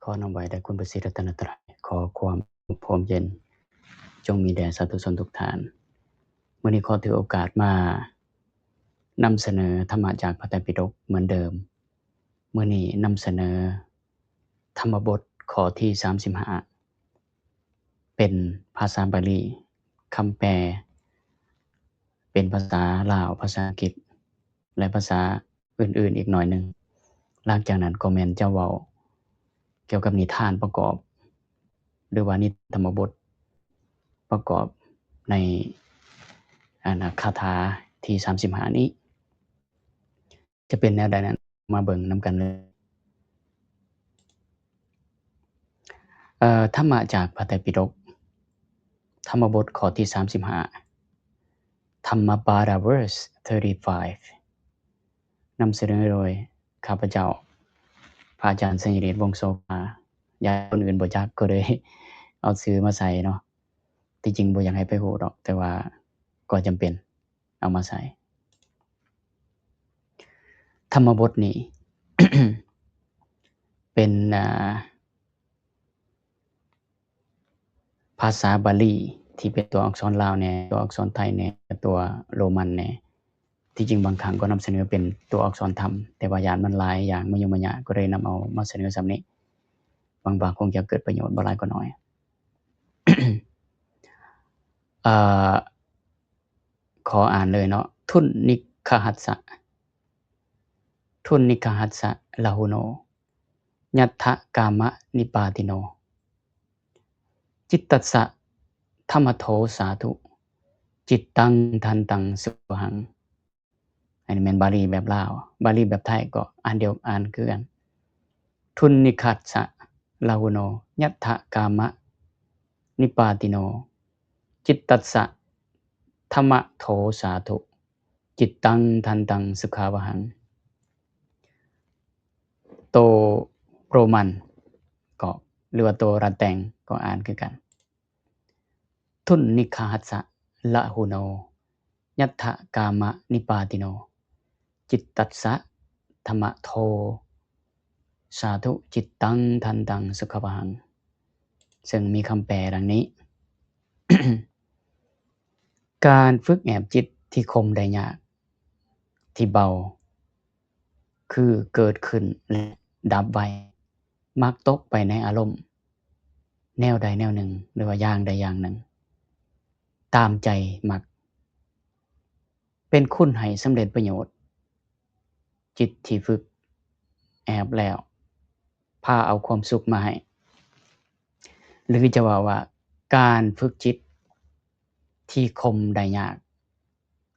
ຂໍນ້ອມໄຫວ້ແດ່ຄຸນພະສີລັດຕະນະໄຕ, ຂໍຄວາມພວມເຢັນຈົ່ງມີແດ່ສາທຸຊົນທຸກທ່ານ. ມື້ນີ້ຂໍຖືໂອກາດມານຳສະເໜີທຳມະຈາກພະໄຕປິດົກເໝືອນເດີມ. ມື້ນີ້ນຳສະເໜີທຳມະບົດຂໍ້ທີສາມສິບຫ້າ ເປັນພາສາບາລີ, ຄຳແປເປັນພາສາລາວ, ພາສາອັງກິດ ແລະ ພາສາອື່ນໆອີກໜ້ອຍໜຶ່ງ. ຫຼັງຈາກນັ້ນກໍແມ່ນຈະເວົ້າກ່ຽວກັບນິທານປະກອບ ຫຼືວ່ານິທານທຳມະບົດປະກອບໃນ ອັນນະ ຄາຖາທີສາມສິບຫ້ານີ້ ຈະເປັນແນວໃດນັ້ນ ມາເບິ່ງນຳກັນເລີຍ. ເອີ ທຳມະຈາກພະໄຕປິດົກ, ທຳມະບົດຂໍ້ທີສາມສິບຫ້າ Thammapada verse thirty-five ນຳສະເໜີໂດຍຂ້າພະເຈົ້າ ພະອາຈານ ໄຊຍະເດດ ວົງໂສພາ. ຢ້ານຄົນອື່ນບໍ່ຈັກ ກໍເລີຍເອົາຊື່ມາໃສ່ເນາະ. ທີ່ຈິງບໍ່ຢາກໃຫ້ໄປຮູ້ດອກ, ແຕ່ວ່າກໍຈຳເປັນເອົາມາໃສ່. ທຳມະບົດນີ້ ເປັນ ອ່າ ພາສາບາລີທີ່ເປັນຕົວອັກສອນລາວແດ່, ຕົວອັກສອນໄທແດ່, ຕົວໂຣມັນແດ່. ທີ່ຈິງບາງຄັ້ງກໍນຳສະເໜີເປັນຕົວອັກສອນທຳ, ແຕ່ວ່າຢ້ານມັນຫຼາຍຢ່າງມາຫຍຸ້ງມາຍາກ ກໍເລີຍນຳເອົາມາສະເໜີສ່ຳນີ້. ຫວັງວ່າຄົງຈະເກີດປະໂຫຍດບໍ່ຫຼາຍກໍໜ້ອຍ. ເອີ ຂໍອ່ານເລີຍເນາະ. ທຸນນິຄະຫັດສະ, ທຸນນິຄະຫັດສະ ລາຫຸໂນ ຍັດຖະກາມະນິປາຕິໂນ ຈິດຕັດສະທະມະໂທ ສາທຸ ຈິດຕັງທັນຕັງສຸຂະວັງ. ອັນນີ້ແມ່ນບາລີແບບລາວ, ບາລີແບບໄທກໍອ່ານດຽວ ອ່ານຄືກັນ. ທຸນນິຄະຫັດສະ ລາຫຸໂນ ຍັດຖະກາມະນິປາຕິໂນ ຈິດຕັດສະທະມະໂທ ສາທຸ ຈິດຕັງທັນຕັງສຸຂະວະຫັງ. ໂຕໂຣມັນກໍ ຫຼືວ່າໂຕລາແຕັງກໍອ່ານຄືກັນ. ທຸນນິຄະຫັດສະ ລາຫຸໂນ ຍັດຖະກາມະນິປາຕິໂນ ຈິດຕັດສະທະມະໂທ ສາທຸ ຈິດຕັງທັນຕັງສຸຂະວະຫັງ. ເຊິ່ງມີຄຳແປດັ່ງນີ້. ການຝຶກແອບຈິດທີ່ຄົມໄດ້ຍາກ, ທີ່ເບົາ ຄືເກີດຂຶ້ນ ແລະ ດັບໄວ, ມັກຕົກໄປໃນອາລົມແນວໃດແນວໜຶ່ງ ຫຼືວ່າຢ່າງໃດຢ່າງໜຶ່ງ ຕາມໃຈມັກ, ເປັນຄຸນໃຫ້ສຳເລັດປະໂຫຍດ. ຈິດທີ່ຝຶກແອບແລ້ວ ພາເອົາຄວາມສຸກມາໃຫ້ ຫຼືຈະເວົ້າວ່າ ການຝຶກຈິດທີ່ຄົມໄດ້ຍາກ,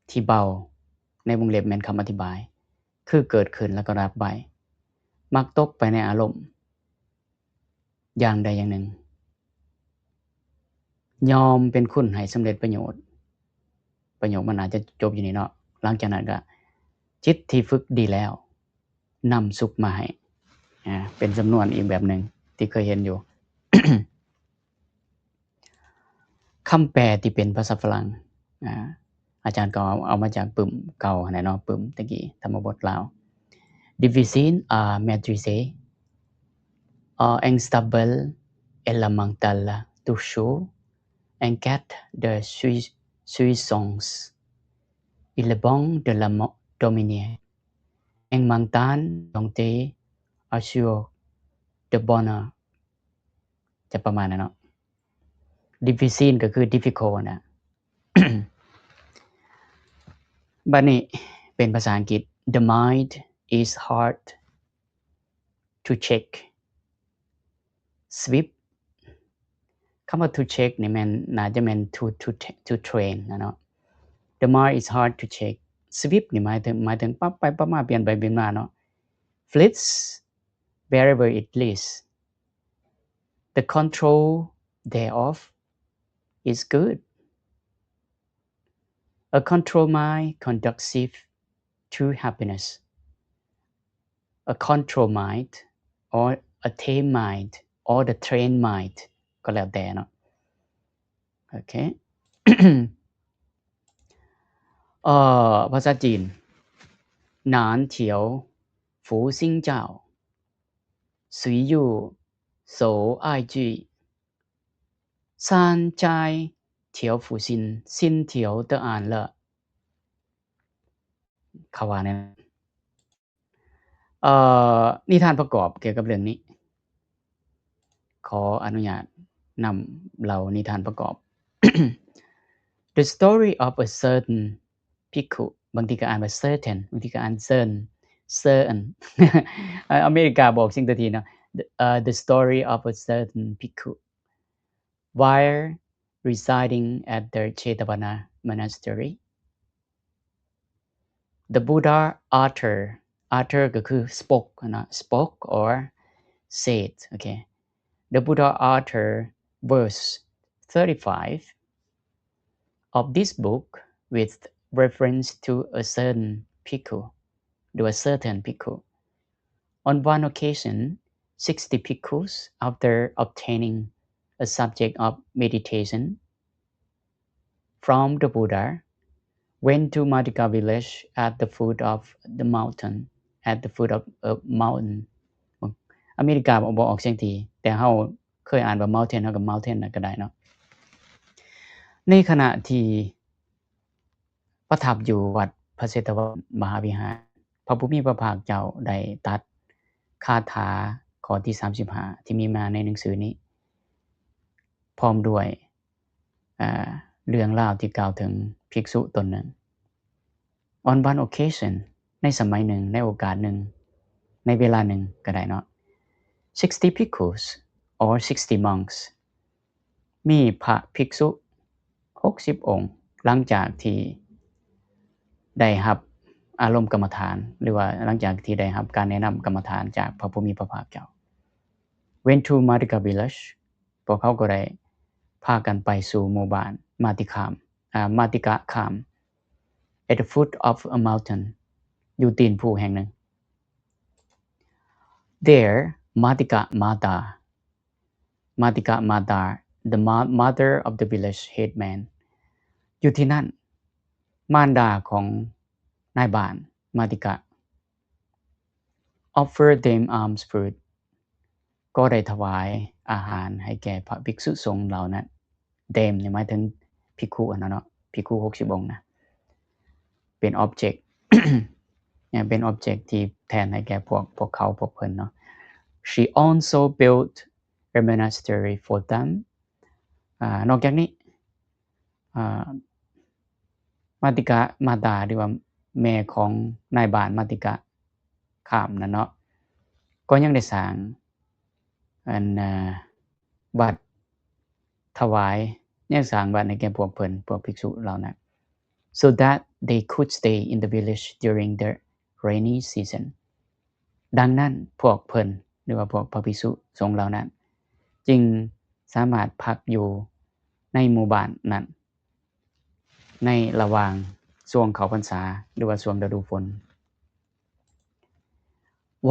ທີ່ເບົາ ໃນວົງເລັບແມ່ນຄຳອະທິບາຍ, ຄືເກີດຂຶ້ນແລ້ວກໍດັບໄວ, ມັກຕົກໄປໃນອາລົມຢ່າງໃດຢ່າງໜຶ່ງ, ຍ່ອມເປັນຄຸນໃຫ້ສຳເລັດປະໂຫຍດ. ປະໂຫຍດມັນອາດຈະຈົບຢູ່ນີ້ເນາະ. ຫຼັງຈາກນັ້ນກໍ ຈິດທີ່ຝຶກດີແລ້ວ ນຳສຸກມາໃຫ້. ອາ ເປັນສຳນວນອີກແບບໜຶ່ງທີ່ເຄີຍເຫັນຢູ່. ຄຳແປທີ່ເປັນພາສາຝຣັ່ງ ອາ ອາຈານກໍເອົາ ເອົາມາຈາກປຶ້ມເກົ່າຫັ້ນແຫຼະເນາະ, ປຶ້ມຕະກີ້ ທຳມະບົດລາວ. Difficile à maîtriser, à instable et lamentable toujours, inquiète de sui-, jouissance, il est bon de la mo-, dominer, en manquant d'onté assure de bonheur. ຈະປະມານນັ້ນເນາະ. Difficile ກໍຄື difficult ນະ. ບັດນີ້ເປັນພາສາອັງກິດ. The mind is hard to check, swift. ຄຳວ່າ to check ນີ້ແມ່ນ ໜ້າຈະແມ່ນ to, to, to train ນະເນາະ. The mind is hard to check. Swift ນີ້ໝາຍເຖິງ ໝາຍເຖິງປັບໄປປັບມາ, ປ່ຽນໄປປ່ຽນມາເນາະ. Fleets wherever it leads. The control thereof is good. A controlled mind conducive to happiness. A controlled mind or a tame mind or the trained mind ກໍແລ້ວແຕ່ເນາະ. ໂອເຄ ເອີ ພາສາຈີນ 南條福星教 水有所爱之。三斋调伏心，心调得安乐。 ເຂົາວ່າແນວ ເອີ ນິທານປະກອບກ່ຽວກັບເລື່ອງນີ້ ຂໍອະນຸຍາດນຳເລົ່ານິທານປະກອບ The story of a certain bhikkhu ບາງທີກໍອ່ານວ່າ certain ບາງທີກໍອ່ານ cern cern ອາເມລິກາບອກເສຍງຕົວທີເນາະ The, uh, the story of a certain bhikkhu while residing at the Jetavana Monastery. The Buddha utter utter ກໍຄື spoke ນະ spoke or said. Okay. The Buddha utter verse thirty-five of this book with reference to a certain bhikkhu, to a certain bhikkhu. On one occasion, sixty bhikkhus, after obtaining a subject of meditation from the Buddha, went to Mattika village at the foot of the mountain, at the foot of a mountain. ອາເມລິກາບໍ່ອອກສຽງທີ ແຕ່ເຮົາເຄີຍອ່ານວ່າ mountain ເຮົາກໍ mountain ນະກໍໄດ້ເນາະ. ໃນຂະນະທີ່ປະທັບຢູ່ວັດພະເຊຕະວະມະຫາວິຫານ ພະຜູ້ມີພະພາກເຈົ້າໄດ້ຕັດຄາຖາຂໍ້ທີສາມສິບຫ້າ ທີ່ມີມາໃນໜັງສືນີ້ ພ້ອມດ້ວຍ ອາ ເລື່ອງລາວທີ່ກ່າວເຖິງພິກສຸຕົນໜຶ່ງ. On one occasion ໃນສະໄໝໜຶ່ງ ໃນໂອກາດໜຶ່ງ ໃນເວລາໜຶ່ງກໍໄດ້ເນາະ sixty bhikkhus or sixty monks ມີພະພິກສຸຫົກສິບອົງ ຫຼັງຈາກທີ່ໄດ້ຮັບອາລົມກຳມະຖານ ຫຼືວ່າຫຼັງຈາກທີ່ໄດ້ຮັບການແນະນຳກຳມະຖານຈາກພະຜູ້ມີພະພາກເຈົ້າ went to Mattika village ພວກເຂົາກໍໄດ້ພາກັນໄປສູ່ໝູ່ບ້ານມາຕິຄາມ ອາ ມາຕິກະຄາມ at the foot of a mountain ຢູ່ຕີນພູແຫ່ງໜຶ່ງ. There, Mattika Mata, Mattika Mata, the mo- mother of the village headman ຢູ່ທີ່ນັ້ນ ມານດາຂອງນາຍບ້ານມາຕິກະ offered them alms food ກໍໄດ້ຖວາຍອາຫານໃຫ້ແກ່ພະພິກສຸສົງເຫຼົ່ານັ້ນ. Them ນີ້ໝາຍເຖິງພິກຂຸຫັ້ນນະເນາະ ພິກຂຸຫົກສິບອົງນະ ເປັນ object ເປັນ object ທີ່ແທນໃຫ້ແກ່ພວກ ພວກເຂົາ ພວກເພິ່ນເນາະ. She also built a monastery for them. ອາ ນອກຈາກນີ້ ອາ ມາຕິກະມາຕາ ຫຼືວ່າແມ່ຂອງນາຍບ້ານມາຕິກະຄາມນັ້ນເນາະ ກໍຍັງໄດ້ສ້າງ ອັນ ອາ ວັດຖວາຍ ຍັງສ້າງວັດໃຫ້ແກ່ພວກເພິ່ນ ພວກພິກສຸເຫຼົ່ານັ້ນ so that they could stay in the village during the rainy season. ດັ່ງນັ້ນ ພວກເພິ່ນ ຫຼືວ່າພວກພະພິກສຸສົງເຫຼົ່ານັ້ນ ຈຶ່ງສາມາດພັກຢູ່ໃນໝູ່ບ້ານນັ້ນ ໃນລະຫວ່າງຊ່ວງເຂົ້າພັນສາ ຫຼືວ່າຊ່ວງລະດູຝົນ.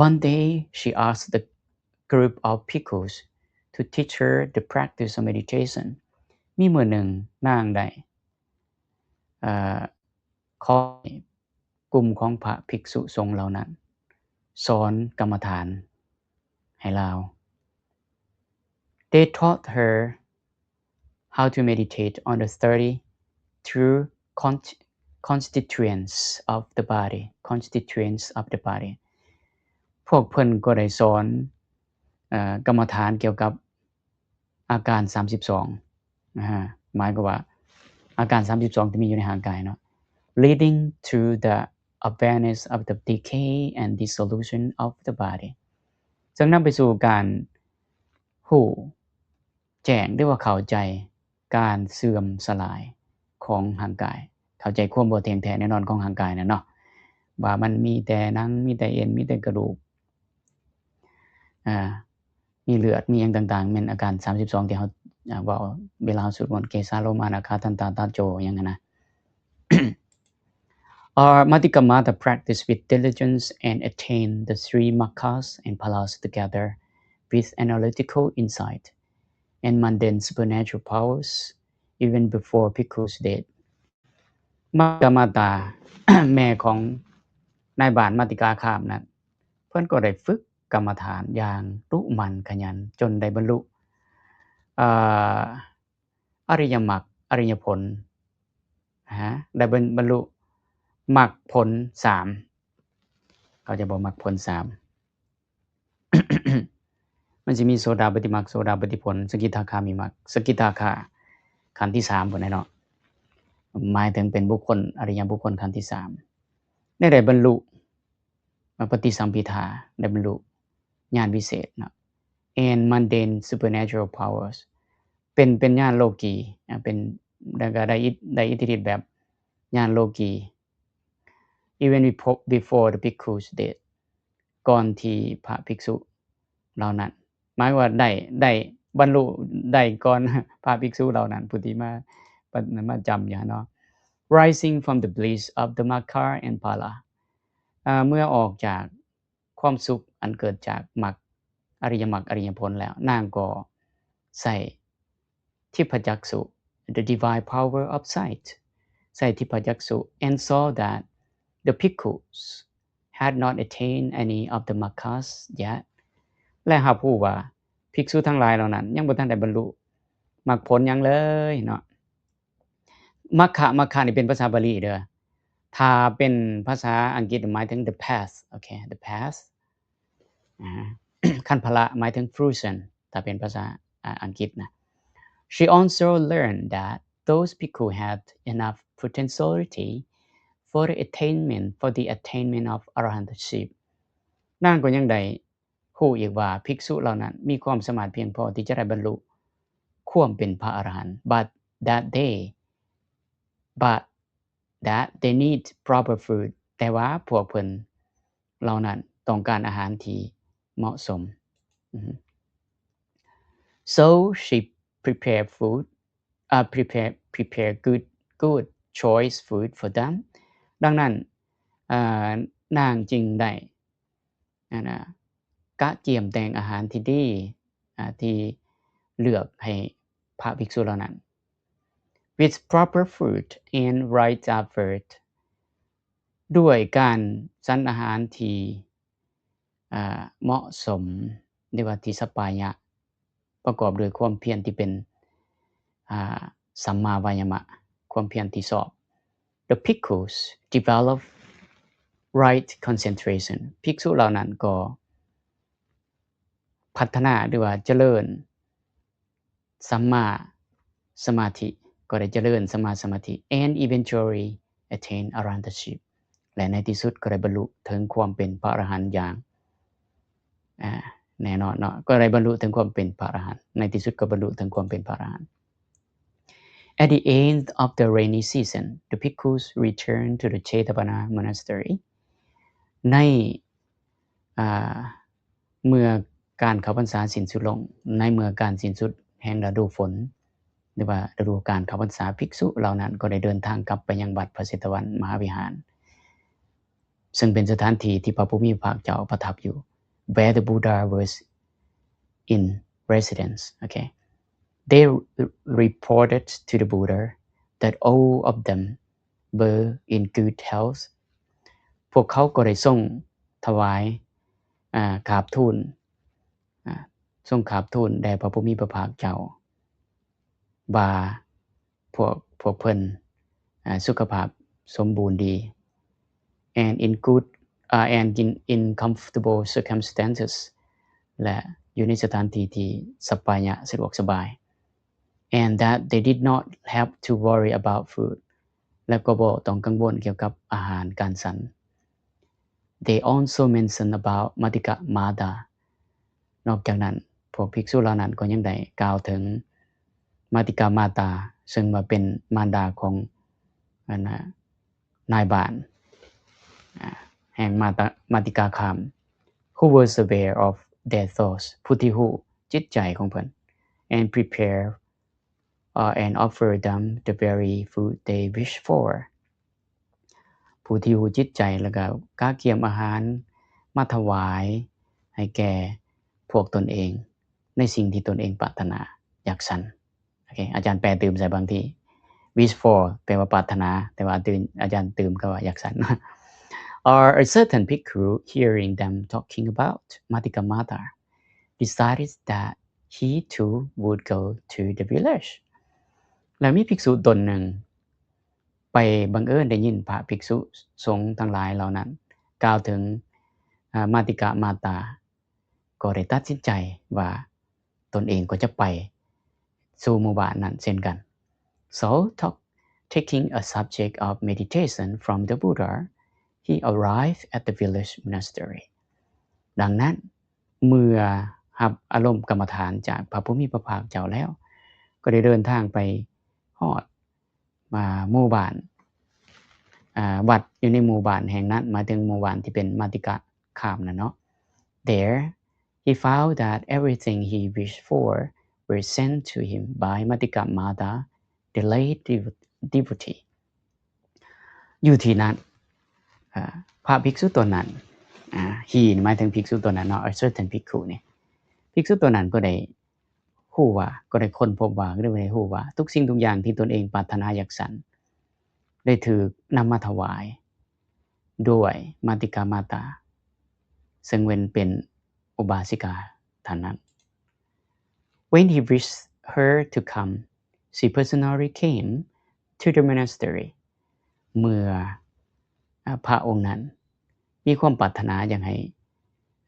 One day, she asked the group of bhikkhus to teach her the practice of meditation. ມີມື້ໜຶ່ງນາງໄດ້ ເອີ ຂໍໃຫ້ກຸ່ມຂອງພະພິກສຸສົງເຫຼົ່ານັ້ນ ສອນກຳມະຖານໃຫ້ລາວ. They taught her how to meditate on the thirty-two con- constituents of the body, constituents of the body. ພວກເພິ່ນກໍໄດ້ສອນ ເອີ ກຳມະຖານກ່ຽວກັບອາການສາມສິບສອງ ອາ ໝາຍຄວາມວ່າອາການສາມສິບສອງທີ່ມີຢູ່ໃນຮ່າງກາຍເນາະ leading to the awareness of the decay and dissolution of the body. ເຊິ່ງນຳໄປສູ່ການຮູ້ແຈ້ງ ຫຼືວ່າເຂົ້າໃຈການເສື່ອມສະຫຼາຍຂອງຮ່າງກາຍ ເຂົ້າໃຈຄວາມບໍ່ທ່ຽງແທ້ແນ່ນອນຂອງຮ່າງກາຍນັ້ນເນາະ ວ່າມັນມີແຕ່ໜັງ ມີແຕ່ເອັນ ມີແຕ່ກະດູກ ອາ ມີເລືອດ ມີຫຍັງຕ່າງໆ ແມ່ນອາການສາມສິບສອງທີ່ເຮົາ ອາ ເວົ້າເວລາເຮົາສວດມົນ ເກສາ ໂລມາ ໜາຂາ ທັນຕາ ຕາໂຈ ຫຍັງຫັ້ນນະ. Our Mattika Mata practiced with diligence and attained the three maggas and phalas together with analytical insight and mundane supernatural powers even before bhikkhus did. ມາດກາມາຕາ ແມ່ຂອງນາຍບ້ານມາດຕິກາຄາມນັ້ນ ເພິ່ນກໍໄດ້ຝຶກ ກຳມະຖານຢ່າງດຸໝັ່ນຂະຫຍັນ ຈົນໄດ້ບັນລຸ ເອີ ອະລິຍະມັກ ອະລິຍະຜົນ ນະ ໄດ້ບັນ ບັນລຸມັກຜົນສາມ ເຂົາຈະບອກມັກຜົນສາມ ມັນຊິມີໂສດາປະຕິມັກ ໂສດາປະຕິຜົນ ສະກິທາຄາມີມັກ ສະກິທາຄາຂັ້ນທີສາມພຸ້ນແຫຼະເນາະ ໝາຍເຖິງເປັນບຸກຄົນ ອະລິຍະບຸກຄົນຂັ້ນທີສາມ ໄດ້ ໄດ້ບັນລຸ ປະຕິສຳພິທາ ໄດ້ບັນລຸຍານວິເສດເນາະ and mundane supernatural powers ເປັນ ເປັນຍານໂລກີ ອາ ເປັນ ແລ້ວກໍໄດ້ອິດ ໄດ້ອິດທິລິດແບບຍານໂລກີ. Even before, before the bhikkhus did ກ່ອນທີ່ພະພິກສຸເຫຼົ່ານັ້ນ ໝາຍວ່າໄດ້ ໄດ້ບັນລຸໄດ້ກ່ອນພະພິກສຸເຫຼົ່ານັ້ນ ຜູ້ທີ່ມາ ມາຈຳຢູ່ຫັ້ນເນາະ Rising from the bliss of the Magga and Phala ເມື່ອອອກຈາກຄວາມສຸກອັນເກີດຈາກມັກ ອະລິຍະມັກ ອະລິຍະຜົນແລ້ວ ນາງກໍໃຊ້ທິບພະຈັກສຸ the divine power of sight ໃຊ້ທິບພະຈັກສຸ and saw that the bhikkhus had not attained any of the maggas yet ແລະ ຮັບຮູ້ວ່າພິກສຸທັງຫຼາຍເຫຼົ່ານັ້ນ ຍັງບໍ່ທັນໄດ້ບັນລຸມັກຜົນຫຍັງເລີຍເນາະ. ມັກຂະ ມັກຂະນີ້ເປັນພາສາບາລີເດີ ຖ້າເປັນພາສາອັງກິດໝາຍເຖິງ the path ໂອເຄ the path ອາ ຄັນພະລະໝາຍເຖິງ fruition ຖ້າເປັນພາສາ ອາ ອັງກິດນະ. She also learned that those bhikkhu had enough potentiality for the attainment, for the attainment of arahantship ນາງກໍຍັງໄດ້ ຮູ້ອີກວ່າ ພິກສຸເຫຼົ່ານັ້ນມີຄວາມສາມາດພຽງພໍທີ່ຈະໄດ້ບັນລຸຄວາມເປັນພະອະລະຫັນ but that they but that they need proper food ແຕ່ວ່າພວກເພິ່ນເຫຼົ່ານັ້ນຕ້ອງການອາຫານທີ່ເໝາະສົມ. So she prepared food, uh, prepare prepare good good choice food for them. ດັ່ງນັ້ນ ເອີ ນາງຈຶ່ງໄດ້ ອັນນະ ກະກຽມແຕ່ງອາຫານທີ່ດີ ອາ ທີ່ເລືອກໃຫ້ພະພິກສຸເຫຼົ່ານັ້ນ with proper food and right effort ດ້ວຍການສັນອາຫານທີ່ ອາ ເໝາະສົມ ຫຼືວ່າທີ່ສະປາຍະ ປະກອບດ້ວຍຄວາມພຽນທີ່ເປັນ ອາ ສຳມາວາຍາມະ ຄວາມພຽນທີ່ຊອບ. The bhikkhus develop right concentration. ພິກສຸເຫຼົ່ານັ້ນກໍພັດທະນາ ຫຼືວ່າຈະເລີນສຳມາສະມາທິ ກໍໄດ້ຈະເລີນສຳມາສະມາທິ and eventually attain arahantship. ແລະ ໃນທີ່ສຸດກໍໄດ້ບັນລຸເຖິງຄວາມເປັນພະອະລະຫັນຢ່າງ ອາ ແນ່ນອນເນາະ ກໍໄດ້ບັນລຸເຖິງຄວາມເປັນພະອະລະຫັນ ໃນທີ່ສຸດກໍບັນລຸເຖິງຄວາມເປັນພະອະລະຫັນ. At the end of the rainy season, the bhikkhus returned to the Jetavana Monastery. ໃນ ອາ ເມື່ອການເຂົ້າພັນສາສິ້ນສຸດລົງ ໃນເມື່ອການສິ້ນສຸດແຫ່ງລະດູຝົນ ຫຼືວ່າລະດູການເຂົ້າພັນສາ ພິກສຸເຫຼົ່ານັ້ນກໍໄດ້ເດີນທາງກັບໄປຍັງວັດພະເຊຕະວັນມະຫາວິຫານ ເຊິ່ງເປັນສະຖານທີ່ທີ່ພະຜູ້ມີພະພາກເຈົ້າປະທັບຢູ່ where the Buddha was in residence. Okay. They reported to the Buddha that all of them were in good health. ພວກເຂົາກໍໄດ້ຊົງຖວາຍ ອາ ຂາບທູນ ອາ ຊົງຂາບທູນແດ່ພະຜູ້ມີພະພາກເຈົ້າ ວ່າພວກ ພວກເພິ່ນ ອາ ສຸຂະພາບສົມບູນດີ and in good, ອາ and in, in comfortable circumstances ແລະ ຢູ່ໃນສະຖານທີ່ທີ່ສະບາຍ ສະດວກສະບາຍ and that they did not have to worry about food ແລະ ກໍບໍ່ຕ້ອງກັງວົນກ່ຽວກັບອາຫານການສັນ. They also mentioned about Matthika Mata. ນອກຈາກນັ້ນ ພວກພິກສຸເຫຼົ່ານັ້ນກໍຍັງໄດ້ກ່າວເຖິງມາຕິກາມາຕາ ເຊິ່ງວ່າເປັນມານດາຂອງ ອັນນະ ນາຍບ້ານ ອາ ແຫ່ງມາຕາ ມາຕິກາຄາມ who was aware of their thoughts ຜູ້ທີ່ຮູ້ຈິດໃຈຂອງເພິ່ນ and prepare, uh, and offer them the very food they wished for. ຜູ້ທີ່ຮູ້ຈິດໃຈ ແລ້ວກໍກະກຽມອາຫານມາຖວາຍໃຫ້ແກ່ພວກຕົນເອງ ໃນສິ່ງທີ່ຕົນເອງປາດຖະໜາຢາກສັນ. ໂອເຄ ອາຈານແປຕື່ມໃສ່ບາງທີ wish for ແປວ່າປາດຖະໜາ ແຕ່ວ່າອາຈານຕື່ມ ອາຈານຕື່ມກໍວ່າຢາກສັນ. or a certain bhikkhu, hearing them talking about Matthika Mata, decided that he too would go to the village. ແລ້ວມີພິກສຸຕົນໜຶ່ງ ໄປບັງເອີນໄດ້ຍິນພະພິກສຸສົງທັງຫຼາຍເຫຼົ່ານັ້ນກ່າວເຖິງ ອາ ມາຕິກະມາຕາ ກໍໄດ້ຕັດສິນໃຈວ່າຕົນເອງກໍຈະໄປສູ່ໝູ່ບ້ານນັ້ນເຊັ່ນກັນ. So, talk, taking a subject of meditation from the Buddha, he arrived at the village monastery. ດັ່ງນັ້ນ ເມື່ອຮັບອາລົມກຳມະຖານຈາກພະຜູ້ມີພະພາກເຈົ້າແລ້ວ ກໍໄດ້ເດີນທາງໄປຮອດ ອ່າ ໝູ່ບ້ານ ອ່າ ວັດຢູ່ໃນໝູ່ບ້ານແຫ່ງນັ້ນ ໝາຍເຖິງໝູ່ບ້ານທີ່ເປັນມາຕິກະຄາມນັ້ນເນາະ. There, he found that everything he wished for were sent to him by Matthika Mata, the lay devo-, devotee. ຢູ່ທີ່ນັ້ນ ອ່າ ພະພິກສຸຕົນນັ້ນ ອ່າ he ໝາຍເຖິງພິກສຸຕົນນັ້ນເນາະ a certain bhikkhu ນີ້ ພິກສຸຕົນນັ້ນກໍໄດ້ ຮູ້ວ່າ ກໍໄດ້ຄົ້ນພົບວ່າ ກໍໄດ້ຮູ້ວ່າ ທຸກສິ່ງທຸກຢ່າງທີ່ຕົນເອງປາດຖະໜາຢາກສັນ ໄດ້ຖືກນຳມາຖວາຍໂດຍມາຕິກາມາຕາ ເຊິ່ງເປັນ ເປັນອຸບາສິກາທ່ານນັ້ນ. When he wished her to come, she personally came to the monastery. ເມື່ອ ອາ ພະອົງນັ້ນມີຄວາມປາດຖະໜາຢາກໃຫ້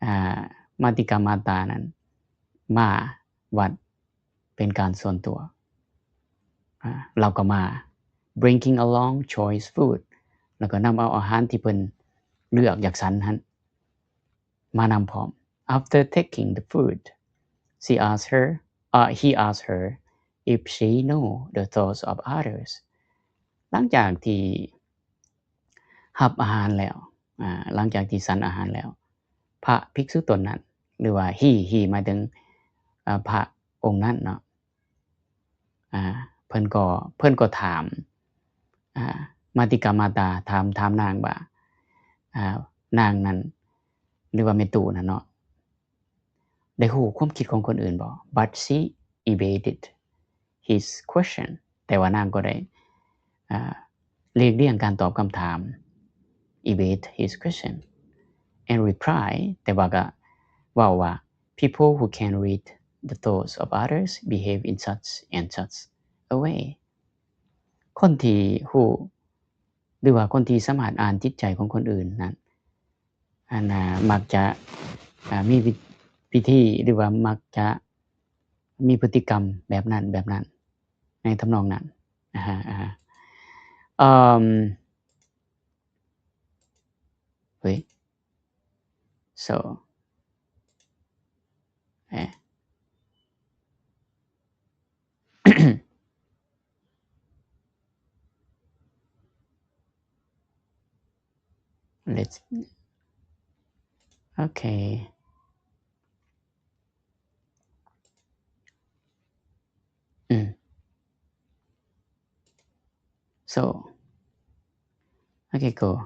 ອາ ມາຕິກາມາຕານັ້ນມາວັດເປັນການສ່ວນຕົວ ອາ ລາວກໍມາ bringing along choice food ແລ້ວກໍນຳເອົາອາຫານທີ່ເພິ່ນເລືອກຢາກສັນຫັ້ນ ມານຳພ້ອມ. After taking the food, she asked her, uh, he asked her if she know the thoughts of others. ຫຼັງຈາກທີ່ຮັບອາຫານແລ້ວ ອ່າ ຫຼັງຈາກທີ່ສັນອາຫານແລ້ວ ພະພິກສຸຕົນນັ້ນ ຫຼືວ່າ he, he ໝາຍເຖິງ ເອີ ພະອົງນັ້ນເນາະ ອ່າ ເພິ່ນກໍ ເພິ່ນກໍຖາມ ອ່າ ມາຕິກາມາຕາ ຖາມ ຖາມນາງວ່າ ອ່າ ນາງນັ້ນ ຫຼືວ່າແມ່ຕູ້ນັ້ນເນາະ ໄດ້ຮູ້ຄວາມຄິດຂອງຄົນອື່ນບໍ່? But she evaded his question. ແຕ່ວ່ານາງກໍໄດ້ ອ່າ ຫຼີກລ່ຽງການຕອບຄຳຖາມ evade his question and reply ແຕ່ວ່າກໍເວົ້າວ່າ People who can read the thoughts of others behave in such and such a way. ຄົນທີ່ຮູ້ ຫຼືວ່າຄົນທີ່ສາມາດອ່ານຈິດໃຈຂອງຄົນອື່ນນັ້ນ ອັນນ່າ ມັກຈະ ອ່າ ມີວິ ວິທີ ຫຼືວ່າມັກຈະມີພຶດຕິກຳແບບນັ້ນ ແບບນັ້ນ ໃນທຳນອງນັ້ນ ອາຮະ ອາຮະ ເອີ່ມ ເຮີ້ຍ so ເອ let's okay. Mm. So, okay, cool.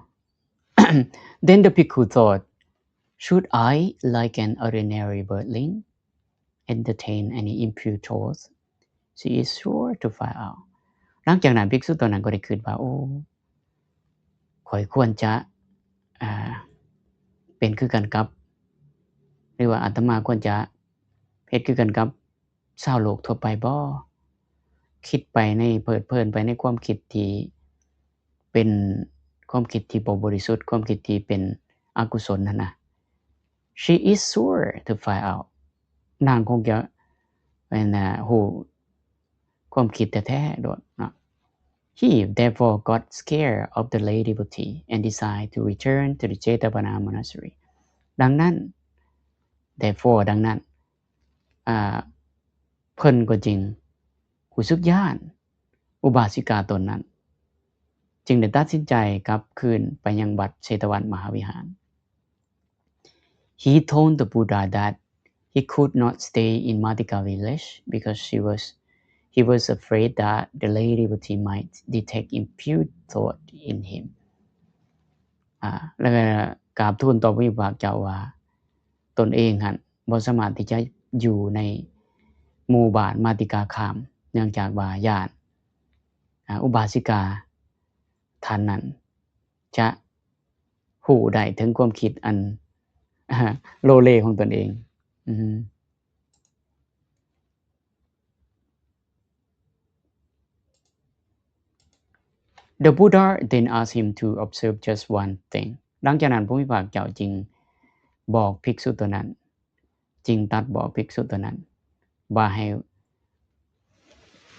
Then the bhikkhu thought, "Should I, like an ordinary birdling, entertain any impure thoughts? She is sure to fly out." ຫຼັງຈາກນັ້ນ ພິກສຸຕົນນັ້ນກໍໄດ້ຄິດວ່າ ໂອ້ ຂ້ອຍຄວນຈະ ອ່າ ເປັນຄືກັນກັບ ຫຼືວ່າອາດຕະມາຄວນຈະເຮັດຄືກັນກັບຊາວໂລກທົ່ວໄປບໍ? ຄິດໄປໃນ ເພີດເພີນໄປໃນຄວາມຄິດທີ່ເປັນຄວາມຄິດທີ່ບໍ່ບໍລິສຸດ ຄວາມຄິດທີ່ເປັນອະກຸສົນຫັ້ນນະ. She is sure to fly out. ນາງຄົງຈະ ອັນນ່າ ຮູ້ຄວາມຄິດແທ້ໆໂດດເນາະ. He therefore got scared of the lay devotee and decided to return to the Jetavana Monastery. ດັ່ງນັ້ນ therefore ດັ່ງນັ້ນ ອ່າ ເພິ່ນກໍຈຶ່ງຮູ້ສຶກຢ້ານອຸບາສິກາຕົນນັ້ນ ຈຶ່ງໄດ້ຕັດສິນໃຈກັບຄືນໄປຍັງວັດເຊຕະວັນມະຫາວິຫານ. He told the Buddha that he could not stay in Mattika village because she was, he was afraid that the lay devotee might detect impure thought in him. ອ່າ ແລ້ວກໍກາບທູນຕໍ່ພະຜູ້ມີພະພາກເຈົ້າວ່າ ຕົນເອງຫັ້ນບໍ່ສາມາດທີ່ຈະຢູ່ໃນໝູ່ບ້ານມາຕິກາຄາມ ເນື່ອງຈາກວ່າຢ້ານ ອ່າ ອຸບາສິກາທ່ານນັ້ນຈະ ຮູ້ໄດ້ເຖິງຄວາມຄິດອັນ ໂລເລຂອງຕົນເອງ. ອືມ The Buddha then asked him to observe just one thing. ຫຼັງຈາກນັ້ນ ພະຜູ້ມີພະພາກເຈົ້າຈຶ່ງບອກພິກສຸຕົວນັ້ນ ຈຶ່ງຕັດບອກພິກສຸຕົວນັ້ນວ່າໃຫ້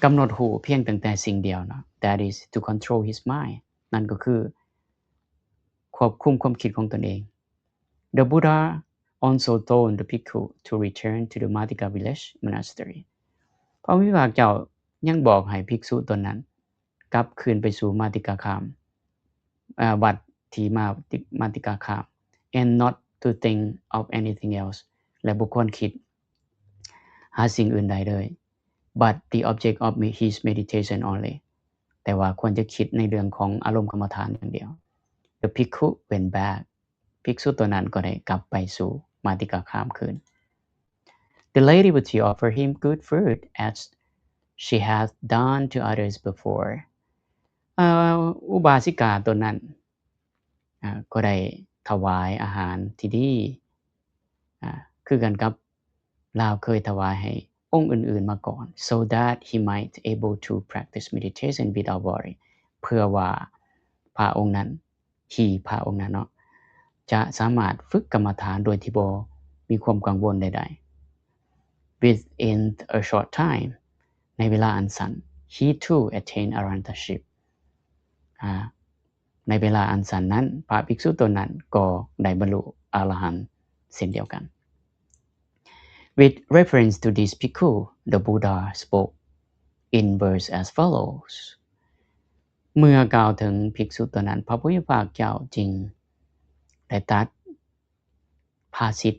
ກຳນົດຮູ້ພຽງຕັ້ງແຕ່ສິ່ງດຽວເນາະ, that is to control his mind, ນັ້ນກໍຄືຄວບຄຸມຄວາມຄິດຂອງຕົນເອງ. The Buddha also told the bhikkhu to return to the Mattika village monastery. ພະຜູ້ມີພະພາກເຈົ້າຍັງບອກໃຫ້ພິກສຸຕົນນັ້ນ ກັບຄືນໄປສູ່ມາຕິກາຄາມ ເອີ ວັດທີ່ມາ ມາຕິກາຄາມ and not to think of anything else, ແລະ ບໍ່ຄວນຄິດຫາສິ່ງອື່ນໃດເລີຍ but the object of his meditation only, ແຕ່ວ່າຄວນຈະຄິດໃນເລື່ອງຂອງອາລົມກຳມະຖານຢ່າງດຽວ. The bhikkhu went back. ພິກສຸຕົວນັ້ນກໍໄດ້ກັບໄປສູ່ມາຕິກາຄາມຄືນ. The lady Buddha offered him good food as she had done to others before. ເອີ ອຸບາສິກາຕົນນັ້ນ ເອີ ກໍໄດ້ຖວາຍອາຫານທີ່ດີ ເອີ ຄືກັນກັບລາວເຄີຍຖວາຍໃຫ້ອົງອື່ນໆມາກ່ອນ so that he might able to practice meditation without worry, ເພື່ອວ່າພະອົງນັ້ນ he ພະອົງນັ້ນເນາະ ຈະສາມາດຝຶກກຳມະຖານໂດຍທີ່ບໍ່ມີຄວາມກັງວົນໃດໆ. Within a short time, ໃນເວລາອັນສັ້ນ he too attained arahantship. ອາ ໃນເວລາອັນສັ້ນນັ້ນ ພະພິກສຸຕົນນັ້ນກໍໄດ້ບັນລຸອະລະຫັນເຊັ່ນດຽວກັນ. With reference to this bhikkhu, the Buddha spoke in verse as follows. ເມື່ອກ່າວເຖິງພິກສຸຕົວນັ້ນ ພະຜູ້ມີພະພາກເຈົ້າຈຶ່ງໄດ້ຕັດພາສິດ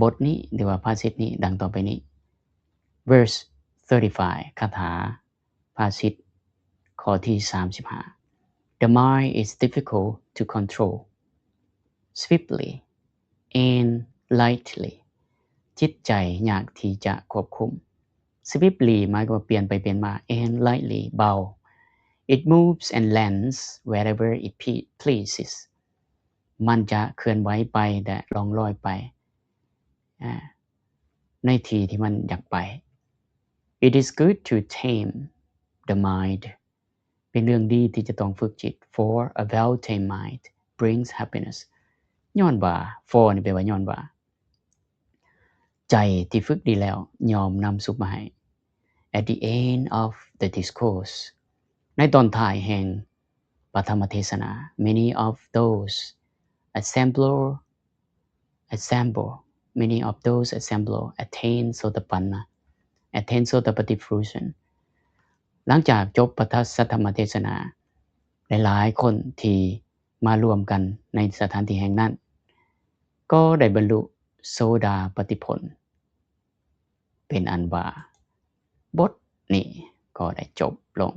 ບົດນີ້ ຫຼືວ່າພາສິດນີ້ ດັ່ງຕໍ່ໄປນີ້. Verse thirty-five, ຄາຖາ ພາສິດ ຂໍ້ທີສາມສິບຫ້າ. The mind is difficult to control swiftly and lightly. ຈິດໃຈຍາກທີ່ຈະຄວບຄຸມ. Swiftly ໝາຍຄວາມວ່າປ່ຽນໄປປ່ຽນມາ and lightly ເບົາ. It moves and lands wherever it pe- pleases. ມັນຈະເຄື່ອນໄຫວໄປ ແລະ ລ່ອງລອຍໄປ ອາ ໃນທີ່ທີ່ມັນຢາກໄປ. It is good to tame the mind. ເປັນເລື່ອງດີທີ່ຈະຕ້ອງຝຶກຈິດ for a well-tamed mind brings happiness. ຍ້ອນວ່າ for ນີ້ແປວ່າຍ້ອນວ່າ ໃຈທີ່ຝຶກດີແລ້ວຍ່ອມນຳສຸກມາໃຫ້. At the end of the discourse, ໃນຕອນທ້າຍແຫ່ງປະຖະມະເທສະນາ, many of those assemble assemble, many of those assemble attain sotapanna, attain sotapaddi fruition. ຫຼັງຈາກຈົບປະທັດສະທຳມະເທສະນາ, ຫຼາຍໆຄົນທີ່ມາລວມກັນໃນສະຖານທີ່ແຫ່ງນັ້ນ ກໍໄດ້ບັນລຸໂສດາປັດຕິຜົນ. ເປັນອັນວ່າບົດນີ້ກໍໄດ້ຈົບລົງ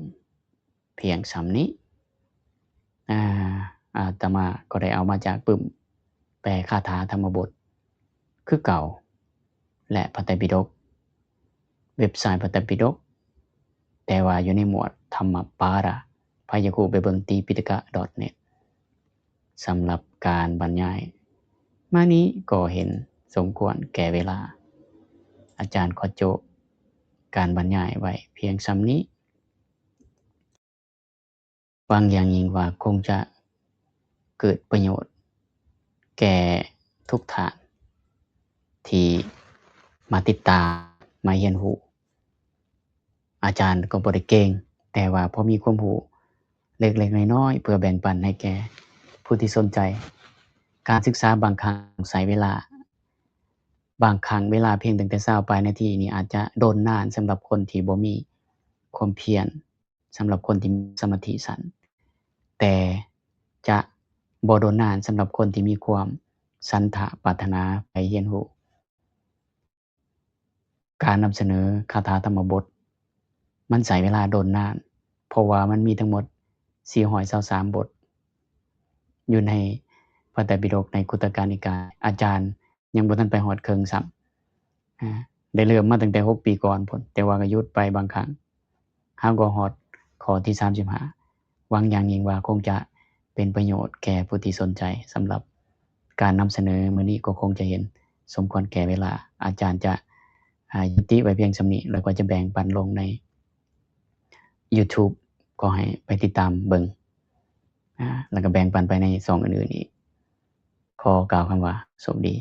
ພຽງສ່ຳນີ້. ອາ ອາດຕະມາກໍໄດ້ເອົາມາຈາກປຶ້ມແປຄາຖາທຳມະບົດຄືເກົ່າ ແລະ ພະໄຕປິດົກ, ເວັບໄຊພະໄຕປິດົກ, ແຕ່ວ່າຢູ່ໃນໝວດທຳມະປາລະ, ໃຜຢາກຮູ້ໄປເບິ່ງ tipiṭaka dot net. ສຳລັບການບັນຍາຍມານີ້ກໍເຫັນສົມຄວນແກ່ເວລາ. ອາຈານຂໍໂຈະການບັນຍາຍໄວ້ພຽງສ່ຳນີ້. ຫວັງຢ່າງຍິ່ງວ່າຄົງຈະເກີດປະໂຫຍດແກ່ທຸກທ່ານທີ່ມາຕິດຕາມ, ມາຮຽນຮູ້. ອາຈານກໍບໍ່ໄດ້ເກັ່ງ, ແຕ່ວ່າພໍມີຄວາມຮູ້ເລັກໆນ້ອຍໆ ເພື່ອແບ່ງປັນໃຫ້ແກ່ຜູ້ທີ່ສົນໃຈ. ການສຶກສາບາງຄັ້ງໃຊ້ເວລາ, ບາງຄັ້ງເວລາພຽງຕັ້ງແຕ່ຊາວປາຍນາທີນີ້ອາດຈະດົນນານສຳລັບຄົນທີ່ບໍ່ມີຄວາມພຽນ, ສຳລັບຄົນທີ່ມີສະມາທິສັ້ນ, ແຕ່ຈະບໍ່ດົນນານສຳລັບຄົນທີ່ມີຄວາມສັນທະປາດຖະໜາໃຝ່ຮຽນຮູ້. ການນຳສະເໜີຄາຖາທຳມະບົດ ມັນໃຊ້ເວລາດົນນານ, ເພາະວ່າມັນມີທັງໝົດສີ່ຮ້ອຍຊາວສາມບົດ ຢູ່ໃນພະໄຕປິດົກໃນຄຸດຕະການິກາຍ. ອາຈານຍັງບໍ່ທັນໄປຮອດເຄິ່ງຊ້ຳ, ອາ ໄດ້ເລີ່ມມາຕັ້ງແຕ່ຫົກປີກ່ອນພຸ້ນ, ແຕ່ວ່າກໍຢຸດໄປບາງຄັ້ງ. ເຮົາກໍຮອດຂໍ້ທີສາມສິບຫ້າ, ຫວັງຢ່າງຍິ່ງວ່າຄົງຈະ ປັນປະໂຫຍດແກ່ຜູ້ທີ່ສົນໃຈ. ສຳລັບການນຳສະເໜີມື້ນີ້ກໍຄົງຈະເຫັນສົມຄວນແກ່ເວລາ. ອາຈານຈະ ອາ ຍຸຕິໄວ້ພຽງສ່ຳນີ້ ແລ້ວກໍຈະແບ່ງປັນລົງໃນ YouTube ກໍໃຫ້ໄປຕິດຕາມເບິ່ງ ອາ ແລ້ວກໍແບ່ງປັນໄປໃນຊ່ອງອື່ນໆອີກ. ຂໍກ່າວຄຳວ່າໂຊກດີ.